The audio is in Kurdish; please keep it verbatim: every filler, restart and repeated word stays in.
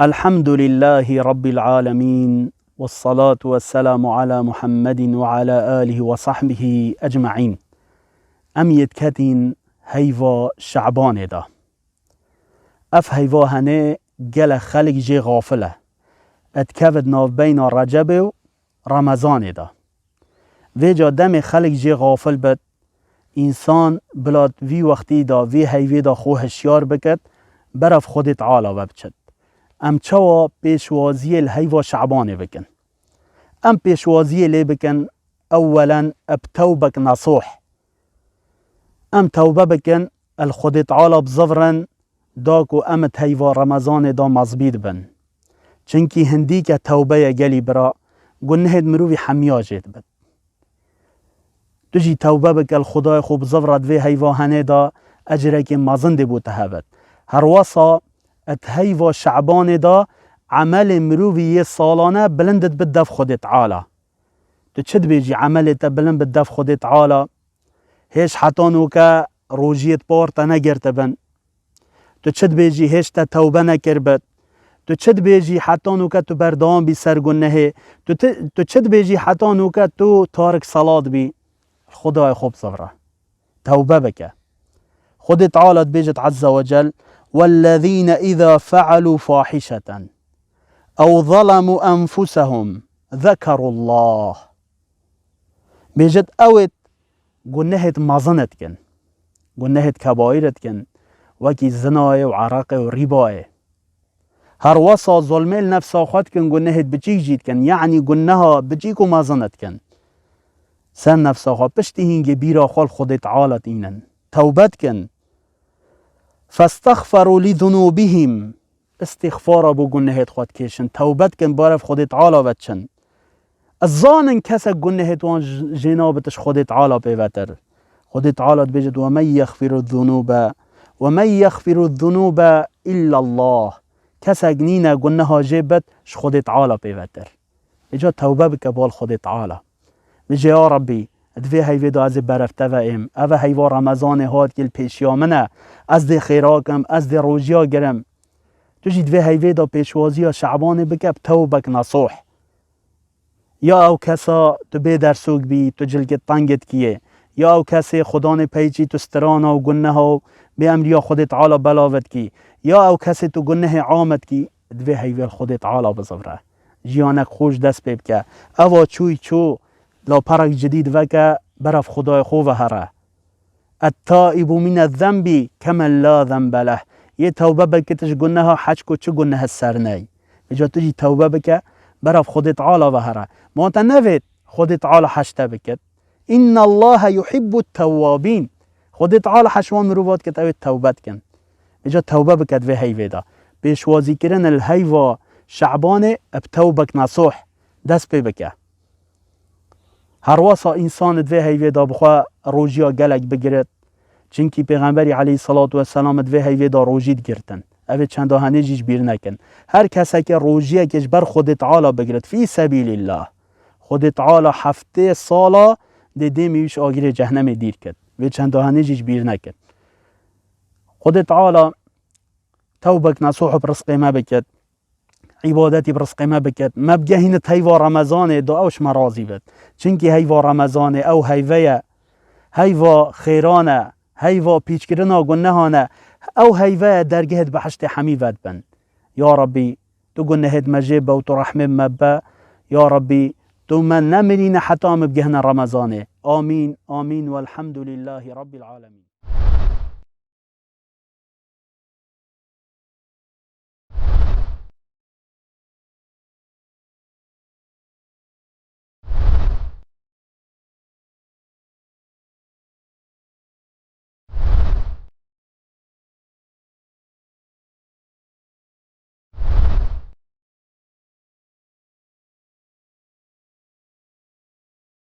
Elhamdulillahî Rabbil Alemîn, vessalatu vesselamu ala Muhammedin ve ala alihi ve sahbihi ecmaîn. Em yê diketîn heyva Şe'banê de. Ev heyva henê gelek xelk jê xafil e. Etkevit navbeyna Recebê û Remezanê de. Vêca demê xelk jê xafil bit, însan bila vî wextî de, vî heyvê de xwe hişyar bikit, berev Xwedê Teala ve biçit. Em çawa pêşwaziyê li heyva Şe'banê bikin? Em pêşwaziyê lê bikin, ewwelen bi tewbek nesûh. Em tewbe bikin, el Xwedê Teala bizivirin, da ku em di heyva Remezanê de mezbî dibin. Çinkî hindîke tewbe ye gelî bira, gunehêd mirovî hemiya jê dibit. Tu jî tewbe bike, li Xwedayê xwe bizivre, di vê heyva henê de ecrekê mezin dê bo te hebit. Herwesa di heyva Şe'banê de emelê mirovî yê salane bilind dibit dev Xwedê Teala. Tu çi dibêjî emelê te bilind bit dev Xwedê Teala? Hêj heta noke rojiyê di par te negirtibin. Tu çi dibêjî hêj te tewbe nekiribit? Tu çi dibêjî heta noke tu berdewam bî ser gunehê? Tu ti-, tu çi dibêjî heta noke tu tarik selat bî? Xwedayê xwe bizivre. Tewbe bike. Xwedê Teala dibêjit Azze ve Cel, "Wellezîne îzâ fe'alû fahişeten ew zalemû enfusehum zekerullah." Bêjit, ew ê gunehêt mezin dikin. Gunehêt kebaîr dikin. Wekî zinayê û ereqê û rîbayê. Herwesa zulmê li nefsa xwe dikin, gunehêt biçîk jî dikin. Yanî guneha biçîk û mezin dikin. Ser nefsa xwe piştî hîngê bîra xwe li Xwedê Teala tînin. Tewbe dikin. Festexferû li zunûbihîm. Îstîxfara bo gunehêt xwe dikêşin, tewbe dikin, barev Xwedê Teala ve diçin. Ez zanin kesek gunehêt wan j-, jê nabit ji Xwedê Teala pê vetir. Xwedê Teala dibêjit, "Ve men yexfiru zunûbe, ve men yexfiru zunûbe illallah." Kesek nîne guneha jê bit ji Xwedê Teala pê vetir. Îca tewbe bike bal Xwedê Teala. Bêje, ya Rabbî, di vê heyvê de ez ê berev te ve êm. Ev e heyva Remezanê hat ki li pêşiya min e. Ez dê xêra kim, ez dê rojiya girim. Tu jî di vê heyvê de pêşwaziya Şe'banê bike bi tewbek nesûh. Ya ew kesa tu bê dersok bî, tu cilkê tengê dikiyê. Ya ew kesê Xudanê peyçî tu strana û guneha û bê emriya Xwedê Teala belav dikî. Ya ew kesê tu gunehê am dikî, di vê heyvê li Xwedê Teala bizivre. Jiyanek xweş dest pê bike. Eva çûy çû, laperek cidîd veke, berev Xwedayê xwe ve here. Et-taibu mine zenbî kemen la zenbe leh. Yê tewbe bikit ji guneha heçku çi guneh ser ney. Îca tu jî tewbe bike, berev Xwedê Teala ve here. Ma te nevêt Xwedê Teala heş te bikit. Innallaha yuhibbut tewwabîn. Xwedê Teala heş wan mirova dikit, ew ê tewbe dikin. Îca tewbe bike di vê heyvê de. Pêşwazîkirin li heyva Şe'banê bi tewbek nesûh dest pê bike. Herwesa însan di vê heyvê de bi xwe rojiya gelek bigirit. Çinkî Pêxemberî aleyhisselatu vesselam di vê heyvê de rojî digirtin. Ev ê çenda henê jî ji bîr nekin. Her keseke rojiyekê ji ber Xwedê Teala bigirit, fî sebîlîllah, Xwedê Teala heftê sala dê dêmî wî ji agirê cehnemê dîr ket. Vê çenda henê jî ji bîr nekin. Xwedê Teala tewbek nesûh bi rizqê me biket. Îbadetî bi rizqê me biket. Me bigehînit heyva Remezanê, da ew ji me razî bit. Çinkî heyva Remezanê ew heyve ye. Heyva xêran e. Heyva pîçkirina gunehan e. Ew heyve ye dergehê di behiştê hemî vedibin. Ya Rabbî, tu gunehêd me jê be û tu rehmê bi me be. Ya Rabbî, tu me nemirîne heta em bigihine Remezanê. Amîn, amîn, welhamdulîllahî Rabbil alemîn.